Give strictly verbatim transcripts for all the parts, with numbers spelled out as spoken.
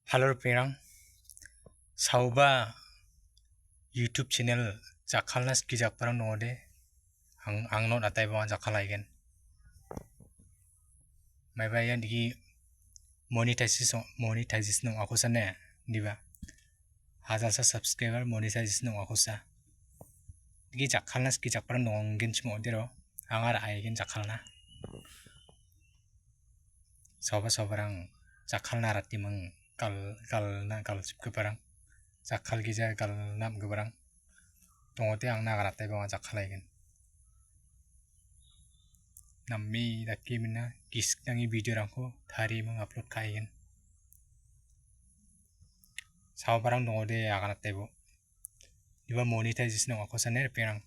Halo ripengrang, saoba YouTube channel jakkalna skijakgiparang dongode, ang, angno nataibo ang jakkalaigen. Maiba ian digi monetization, monetization ong·akosa ne, diba? Hajalsa subscriber monetization ong·akosa. Digi jakkalna skijakgiparang donggenchim ong·odero, anga ra·aigen jakkalna. Saoba saobarang jakkalna ratimang gal-, galna galchipgiparang, jakkalgija galna am·giparang dongode, angna anga nataibo anga jakkalaigen. Name dake mina gisik nange videorangko tarieming upload ka·aigen. Saobarang dongode anga nataibo. Iba monetization ong·akosa ne ripengrang.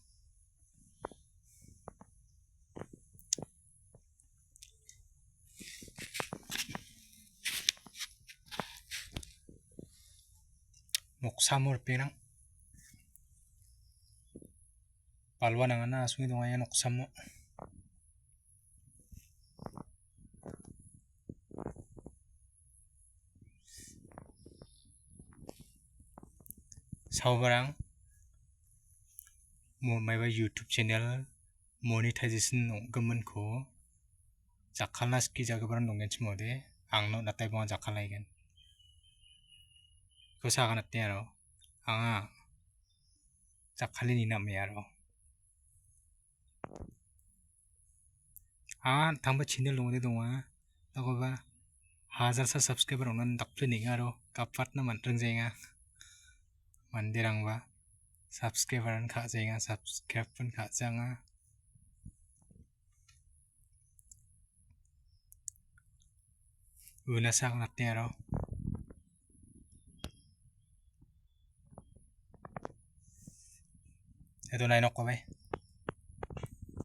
Noksamo ripengrang. Balwa nangana asonge donga ia noksamo. Saobarang mo-, maiba YouTube channel monetization ong·giminko jakkalna skijagiparang donggenchim ong·ode, angno nataibo anga jakkalaigen. Kosa anga nate aro, anga jakkalni nina am·e aro. Anga an·tangba channel dongode donga. Dakoba hajalsa subscriber ong·na dakple neng·a aro gapatna man·ringjaenga. Manderangba subscriber-an ka·jaenga, subscribe-an ka·janga. Unasa anga nate aro. Eto nainok kabai.